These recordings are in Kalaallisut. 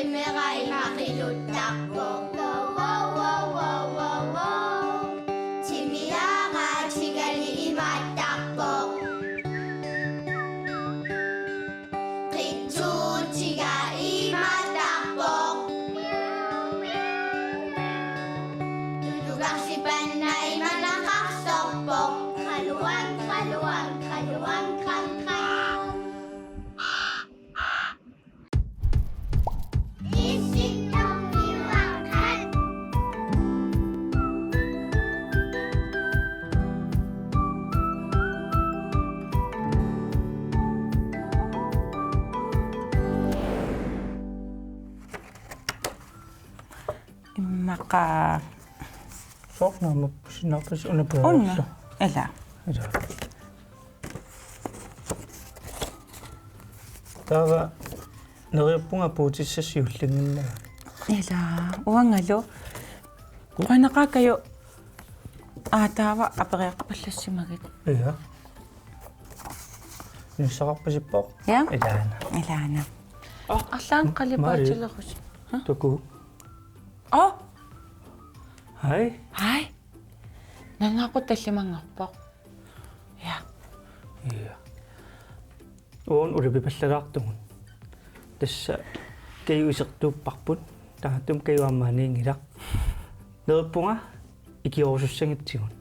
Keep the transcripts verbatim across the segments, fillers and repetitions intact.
Timera ima qiluttarpoq. Wow, wow, wow, wow, wow, wow. Timiara tigali imaattarpoq. Qitsuutiga imaattarpoq. Tulugarsipanna imanaqarsorpoq. Qaluan, qaluan, qaluan, qan, qan. Immaqa. Soorlu naammapput sinnaarpassi una. Una. Pujorsu. Ila. Ila. Taava neriuppunga puutissassi juullinnginnama. Ila, uangalu. Qujanaqaaq Kaju. Aa, taava aperiarpallassimagit. Ila. Nissaqarpasippoq. Ja? Ilaana. Ilaana. Oh, arlaannik qalipaatilerusi. Mari. Ha? Tuku. Oh! Hej. Hej. Nanaaqutaq tallimanngorpoq. Ja. Ja. Uagut ulapipallalaartugut. Tassa Kaju isertuupparput. Taamaattumik Kaju aamma aniinngilaq. Neriuppunga ikiorusussanngitsugut.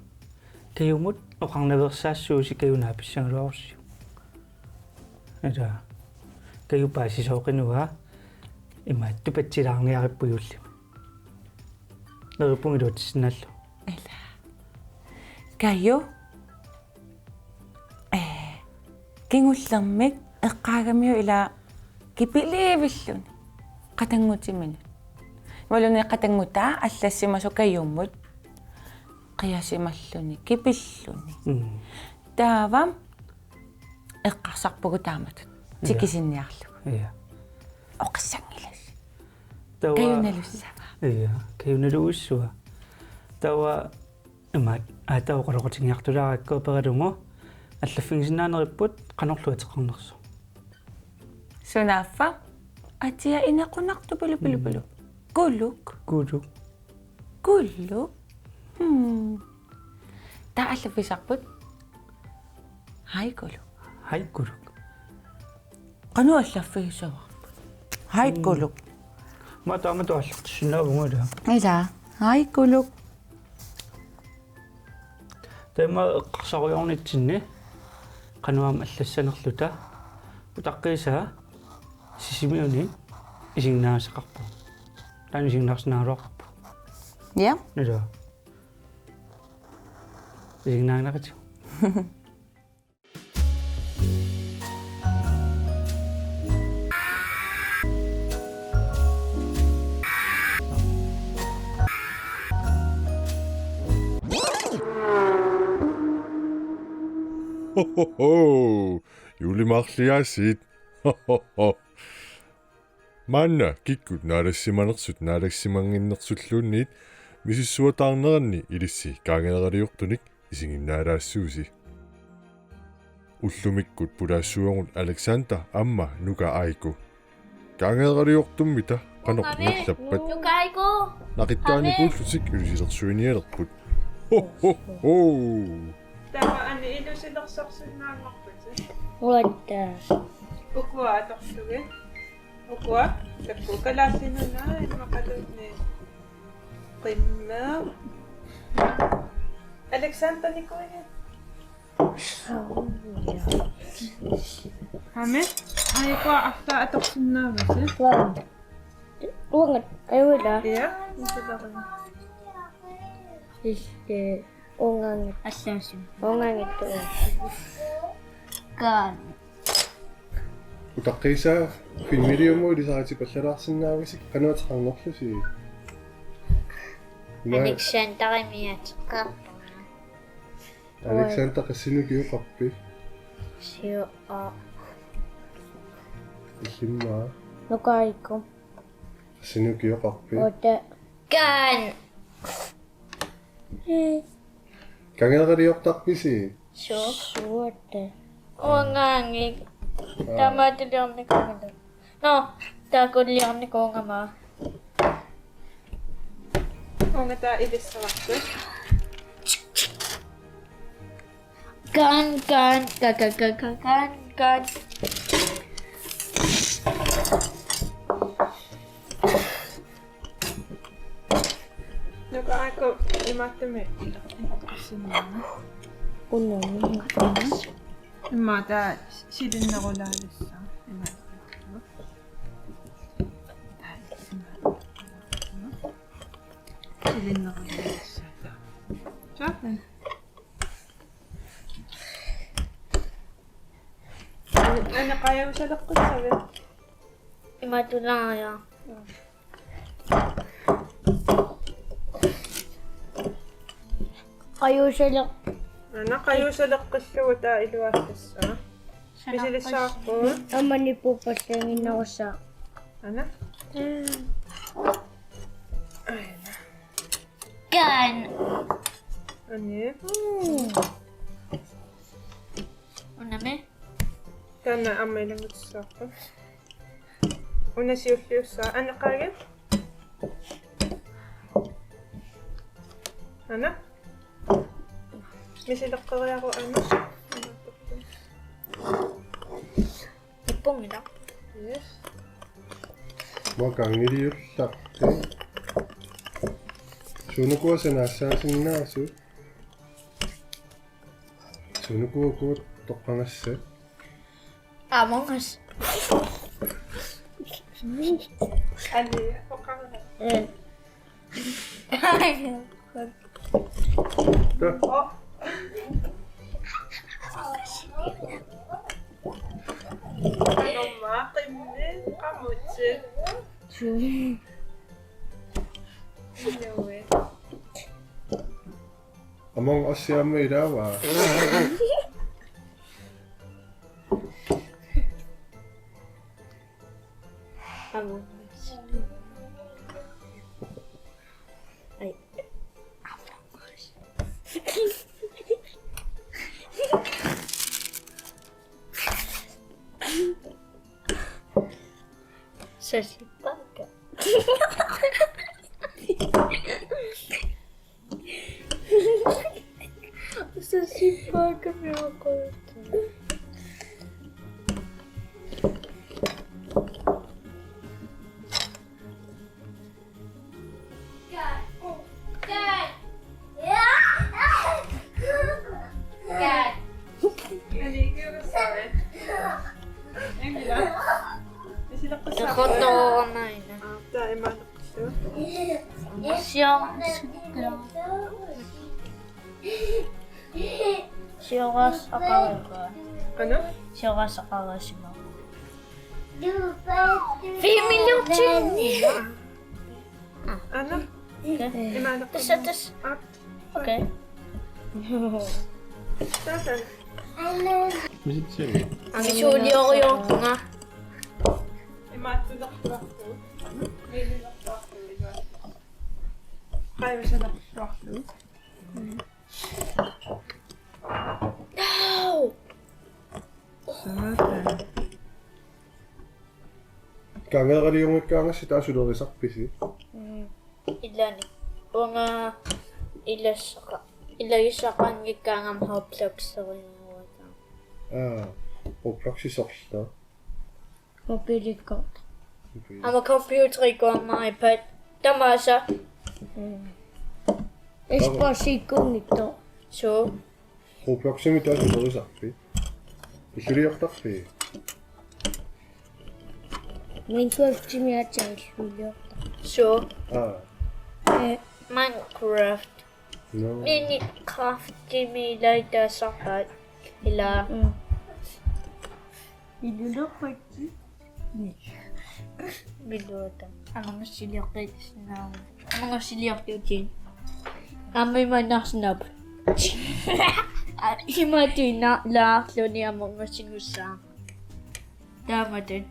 Kajumut oqarnaveersaassuusi Kaju naapissagaluarussiuk. Ila. Kaju paasisooqinua imaattoq patsilaarniarippoq juullimi. Neriuppunga iluatsissinnaallugu. Ila. Kaju. Ee, kingullermik eqqaagamiuk ila kipilivilluni qatanngutiminut. Imaluunniit qatanngutaa allassimasoq Kajumut qiasimalluni, kipilluni. Mm. Taava eqqarsarpugut taamatut. Ja. Tikisinniarlugu. Ja. Oqassanngilasi. Taava Kajunalussava. Ja, Kajunalussava. Taava imaat, aa, taava oqaloqatigiartulaarakku aperalugu, allaffigisinnaaneripput qanorlu ateqarnersoq. Sunaaffa? Atia inequnartoq pilu, pilu, pilu. Mm. Kuluk. Kuluk. Kuluk? Hmm. Taava allaffisarput? Hej Kuluk. Hej Kuluk. Qanoq allaffigissavarput? Hej Kuluk. Mm. Aamma taamatut aallartissinnaavunga ila. Ila. Hej Kuluk. Taama eqqarsarujoornitsinni qanoq aamma allassanerluta. Utaqqiisaa Sisimiuni isiginnaagassaqarpugut. Taanna isiginnaarsinnaagaluarparput. Ja. Ila. Isiginnaaginnaqitigut. Ho, ho, ho. Juulimaarliaasiit. Ho, ho, ho. Maanna kikkut naalassimanersut naalassimannginnersulluunniit misissuataarneranni ilissi kaangeeraliortunik isiginnaalaassuusi. Ullumikkut pulaassuagut Alexander aamma Nuka Aiko. Kaangeeraliortummita qanoq ingerlappat? Nuka Aiko. Naqittuaanikuullutik ilusilersuinialerput. Ho, ho, ho. Taava ani ilusilersorsinnaanngorputit. Uatta. Ukua atorlugit. Ukua, takuuk Kalaallit Nunaat, immaqaluunniit Qimmeq. Alexander Nikuini. Hame? Ai, ukua artaa atorsinnaavasi? Uanga. Uanga, ajuila. Ja, isileriga. Isse. Uungaanngitsoq. Allaasut. Uungaanngitsoq. Kaan. Utaqqiisaa filmiliumut ilisaritsipallaalaarsinnaavasi qanoq ateqarnerlusi? Ima- Alexanderimiit ateqarpunga. Alexander, qassinik ukioqarpit? Siu-, aa. Illimmi? Nuka Aiko. Qassinik ukioqarpit? Otte. Kaan. Kaangeeraliortarpisi? Suu. Suatte. Uangaanngik. Aa. Taamaattuliornikuugatta. Nå. Taakkuuliornikuugama. Uunga taava ilissavarput. Gun, gun, gun, gun. Nuka aako imaattumik. Unnami. Immaqa taava silinnerulaalussaaq. Immaqa. Silinnerulaalussaaq. Sådan. Aana qajuusaleqqissavit? Imaattunaajaa. Qajuusaleq. Aana qajuusaleqqillugu taava iluaassaaq. Misilissavarput. Aamma nipuppallaannginnerussaaq. Aana. Aana. Gun. Aana. Mm. Unnami. Taanna aamma ilanngutissavara. Una siulliussaaq. Aana qaagit. Aana. Misileqqeriaruk aana. Ippunngilaq. Yes. Makangiliullaq. Suunukua sanaassaasinnaasoq. Suunukua ukua toqqagassat? Among Us. Aana, toqqagassat. Mm. Taa. Aamma qimmi qamutsi. Suunukua. Among Us aamma ilaavaa. Among Us. Ai. Among Us. Sasipaka. Sasipaka miaquata. Qeqqortoorama aana. Taa imaanneqassaaq. Siorarsukkula. Siorarsuaqarama. Qanoq? Siorarsuaqarama. Filmiliortinni. Aana. Okay. Imaanneqassaaq. Tassa, tassa. Aap. Okay. Tassa. Misitsimi. Angisuulioriortunga. Imaattulertuartu. Qajuusaleqqilluarlugu. No! Sådan. Kangeraliunngikkaangassi taava sulerisarpisi? Mm. Ilaanni. Uanga ilassaqa-, ilagissaqanngikkaangama Robloxeriuata. Aa, Robloxi sorleq. Mobilikkoortoq. Aamma computerikkoortoq aamma iPad. Tamaasa. Mm. Xboxikkuunngitsoq. Suu. Robloximi taava sulerisarpit? Illuliortarpit? Minecraftimi aatsaat illuliortarpara. Suu. Aa. Eh. Minecraft. No. Minecraftimi ilaassavat. Ilaa. Mm. Ilulorpakki. Miluata. Among Us-iliorpit sinaa. Among Us-iliorpiutin. Aamma imaannaarsinnaavoq. Aa, imaattuina laarluni Among Us-inngussaaq. Taamatut.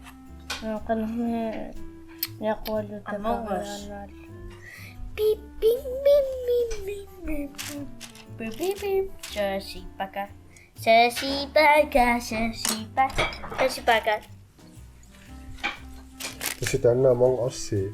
Qanoq miaqualuta Among Us. Pip, pip, pip, pip, pip. Pip, pip, pip. Sasipaka. Sasipaka, sasipaka, sasipaka. Hvis det handler om os, øh,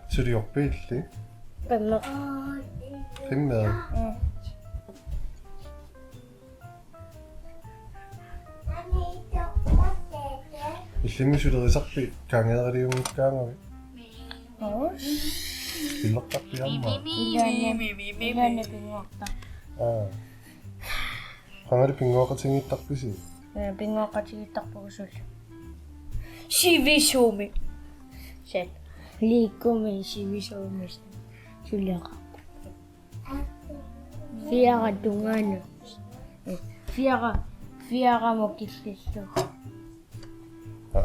Suliorpiilli? Qimmeq. Qimmeq. Mm. Illimmi sulerisarpit kaangeeraliunngikkaangavit? Pillertarpit aamma? Ilaanni, ilaanni pinnguartarpoq. Aa. Qangali pinnguaqatigiittarpisi? Ee, pinnguaqatigiittarpugut suli. Sivisuumik. Sat. Liikumi sivisuumik suleqarpoq. Fire tungaanut. Fire, firemut killillugu. Aa.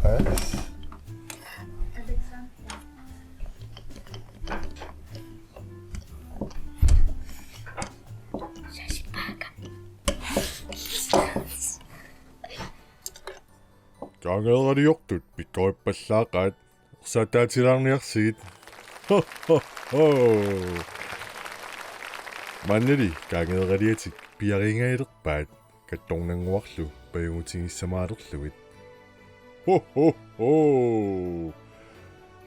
Kaangeeraliortut pikkorippallaaqaat. Ersaattaatilaarniarsigit. Ho, ho, ho. Maannali kaangeeraliatik piariingajalerpaat kattornannguarlu pajugutigissamaalerlugit. Ho, ho, ho.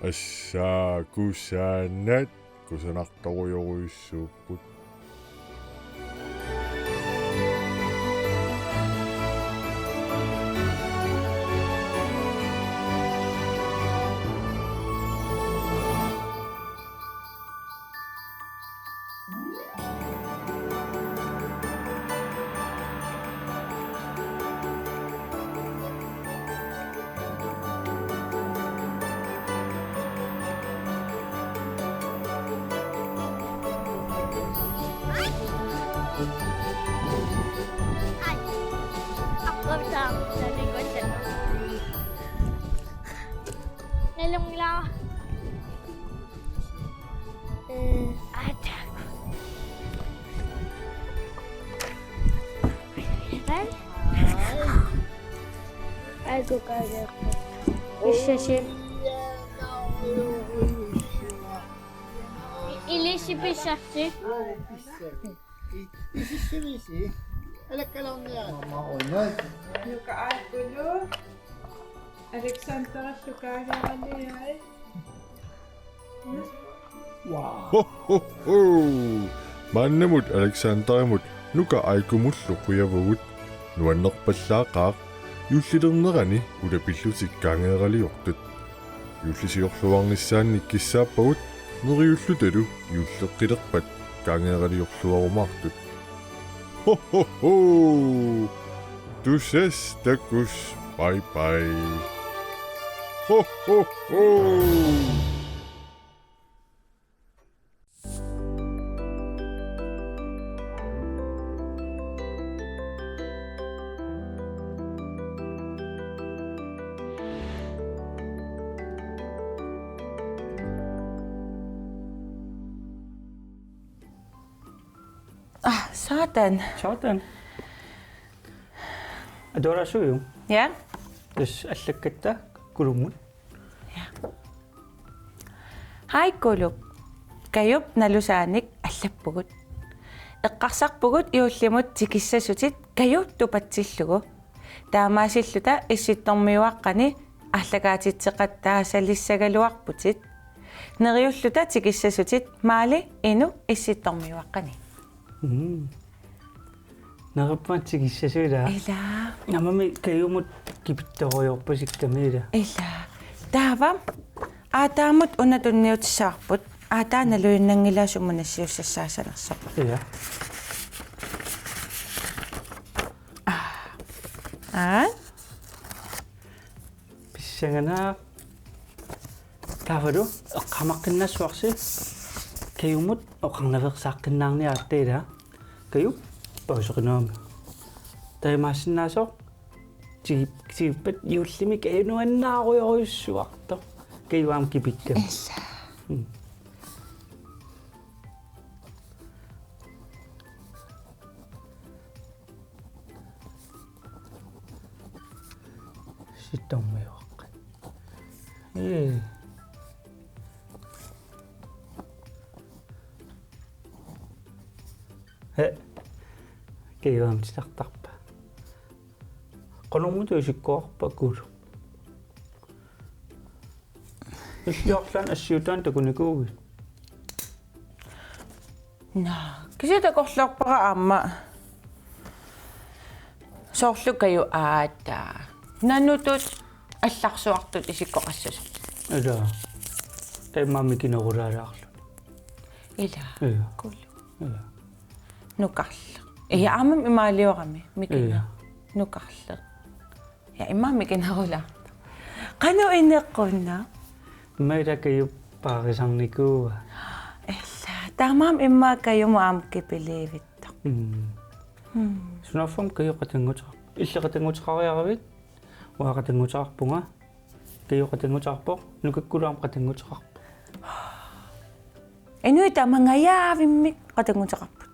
Assaa kusanat, kusanartorujorujussuupput. Nalunglaa. Eh, attack. Vel? Ai, kukagerput. Issasi. Ilissi pissarsi. Isissivisi. Alakkaluarniaruk. Nuka Aikulu. Alexanderallu kaangeeraliai. Ho, ho, ho! Maannamut Alexanderimut Nuka Aikumullu qujavugut. Nuannerpallaaqaaq, juullilernerani ulapillutik kaangeeraliortut. Juullisiorluarnissaannik kissaappagut neriullutalu juulleqqilerpat kaangeeraliorluarumaartut. Ho, ho, ho! Tusass takuss, bye bye. Ho, ho, ho! Ah, satan. Satan. Atorasuju. Ja. Tassa allakkatta Kulummut. Ja. Hej, Kulu. Kajup nalusaanik allappugut. Eqqarsarpugut juullimut tikissasutit Kaju tupatsillugu. Taamaasilluta Issittormiuaqqani aallakaatitseqattaasalissagaluarputit. Neriulluta tikissasutit Maali Inu Issittormiuaqqani. Mm. Neriuppunga tikissasut ilaa. Ilaa. Namami Kajumut kipittorujoorpasikkami ilaa. Ilaa. Taava. Aa, taamatut una tunniutissavarput. Aa, taanna luinnanngilaa sumut nassiussassaassanersoq. Ja. Aa. Pissanganaq. Taavalu eqqaamaqqinnaassuarsi Kajumut oqarnaveersaaqqinnaarniaratta ilaa. Kaju, pauseqinnaammat. Taamaassinnaasoq. Tigip-, tigippat juullimi Kaju nuannaarujorujussuartoq. Kaju aamma kipikkami. Issa. Mm. Sittormiuaqqat. Ee. He. Kaju aamma titartarpa. Qanormita isikkoqarpa Kulu? Illiorlaan assiutaanni takunikuuit? Naa, kisianni takorloorpara aamma. Soorlu Kaju aatsaat. Nanutut allarsuartut isikkoqassasoq. Ilaa. Taamaammat mikinerulaalaarluni. Ilaa. Ja. Kulu. Ja. Nukarleq. Ja, aamma imaaliorami. Mikineq. Ja. Nukarleq. Ja, immaqa mikinerulaartoq. Qanoq inequnna? Immaqa Kaju paarisarnikuuaa. Illa, taamaammat immaqa Kajumut aamma kipiliivittoq. Mm. Mm. Sunaaffa Kaju qatannguteqar-, illit qatannguteqariaravit? Uanga qatannguteqarpunga. Kaju qatannguteqarpoq. Nukikkulu aamma qatannguteqarpoq. Inuit tamangajavimmik qatannguteqarput.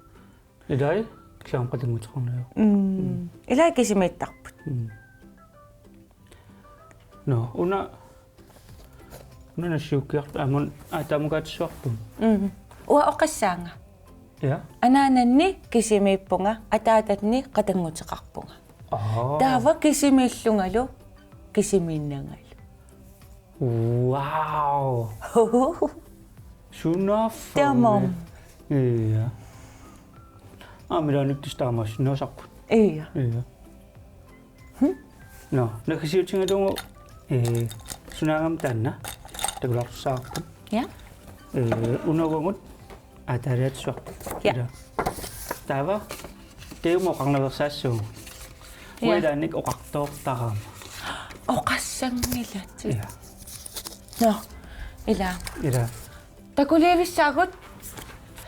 Ilai, ilai aamma qatannguteqarnagu. Mm. Mm. Ilai kisimiittarput. Mm. Nå, una, una nassiukkiarput, aamma, aa, taamukaatissuarput. Mm. Uanga oqassaanga. Ja. Anaananni kisimiippunga, ataatanni qatannguteqarpunga. Aa. Taava kisimiillungalu, kisimiinnangalu. Wow. Sunaaffa. Taamaammat. Ja. Aamma ilaanittus taamaassinnaasarput. Ja. Ja. Hmm? Nå, naggasiutigalugu, ee, sunaagami taanna. Takulaarsaarput. Ja. Ee, una uagut aataaliatissuarput. Ja. Ila. Taava, Kajumut oqarnaveersaassuugut. Ja. Uanga ilaanni oqartoortarama. Oqassanngilatit. Ja. Nå, ila. Ila. Takuliivissaagut.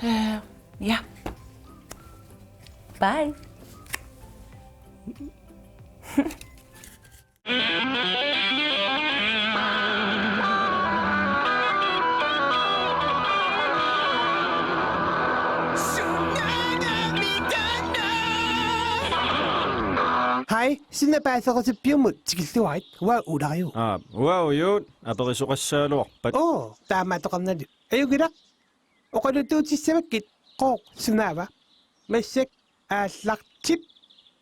Ee, ja. Bye. Hej, sinna paaserisippiummut tikilluarit, uanga Ulariu. Aa, uanga Ujuut, aperisoqassagaluarpat. Oo, taamaattoqarnalu. Ajunngilaq. Oqaluttuutissavakkit, Qooq sunaava? Massakkut aallartip.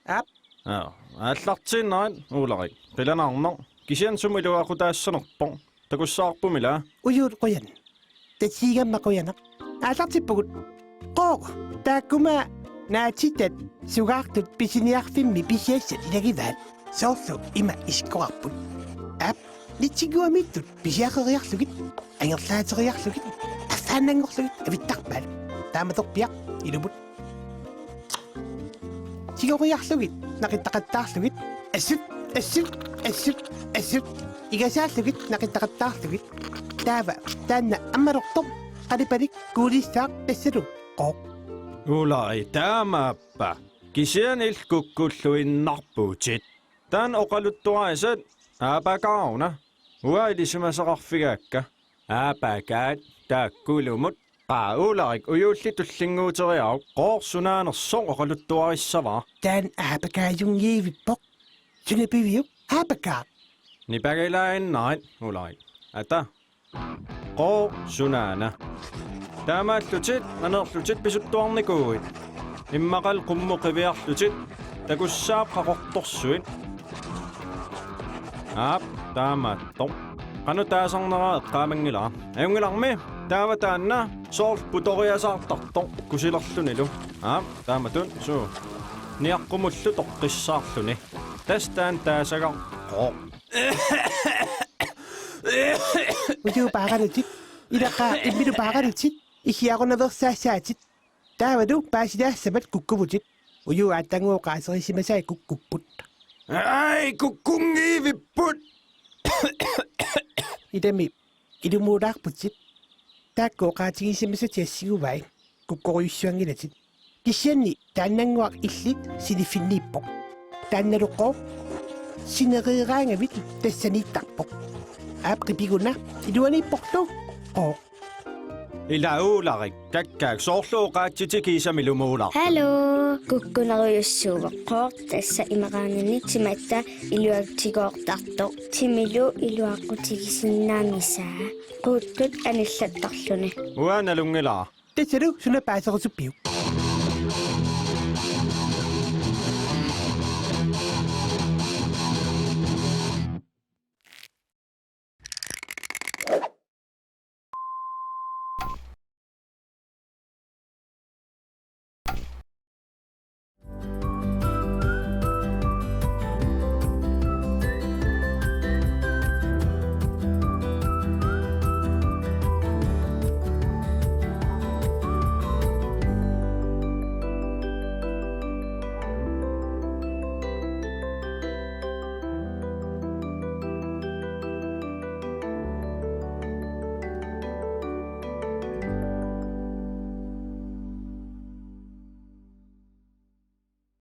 Aap. Aa, aallartiinnarit Ulari. Qilanaarnaq. Kisianni sumut iluaqutaassanerpoq. Takussavarpummi ilaa? Ujuut qujan. Tatiigamma qujanaq. Aallartippugut. Qooq, taakkuma naatitat sugaartut pisiniarfimmi pisiassat ilagivaat. Soorlu ima isikkoqarput. Aap, nitsinguamiittut pisiareriarlugit, angerlaateriarlugit, affaannanngorlugit avittarpaat. Taamatorpiaq ilumut. Tigoriarlugit, naqittaqattaarlugit, assut, assut, assut, assut. Igasaallugit, naqittaqattaarlugit. Taava, taanna ammalortoq, qalipalik kuulissaaq tassalu Qooq. Ulari, taamaappa. Kisianni illit kukkulluinnarputit. Taanna oqaluttuarisat aapakaaruna. Uanga ilisimasaqarfigaakka. Aapakaat taakkuullumut. Qaa, Ularik, Ujuulli tullinnguuteriaruk, Qooq sunaanersoq oqaluttuarissavara. Taanna aapakaajunngiivippoq. Suna piviuk? Aapakaaq. Nipagilaaginnarit, Ularik. Ata. Qooq sunaana. Taamaallutit, aneerlutit pisuttuarnikuuit. Immaqalu qummut qiviarlutit, takussavat qaqortorsuit. Aap, taamaattoq. Qanoq taasarnera eqqaamanngilara. Ajunngilarmi, taava taanna, soorlu putoriasaartartoq, kusilerlunilu. Aap, taamatut, suu. Niaqqumullu toqqissaarluni. Tassa taanna taasagaq Qooq. Ujuup paaralutit, Ilaqaaq imminut paaralutit, igiarunaveersaassaatit. Taavalu paasilaassavat kukkuvutit. Uju aatsannguaq oqaaserisimasai kukkupput. Ai, kukkunngivipput! Ilami, ilumuulaarputit. Taakku oqaatigisimasatit assinguvai. Kukkorujussuanngilatit. Kisianni taannannguaq illit siniffinniippoq. Taannalu qooq. Sinereeraangavit tassaniittarpoq. Aap, qipiguna, iluaniipporlu. Qooq. Ila Uularik, kakkaak, soorlu oqaatsitit kiisami ilumuulaarput? Hallo, kukkunerujussuuvoq qooq, tassa imaqaannginni timatta iluatsigoortartoq, timilu iluaqutigisinnaammisaa, quukkut anillattarluni. Uanga nalunngilara. Tassalu suna paaserisuppiuk?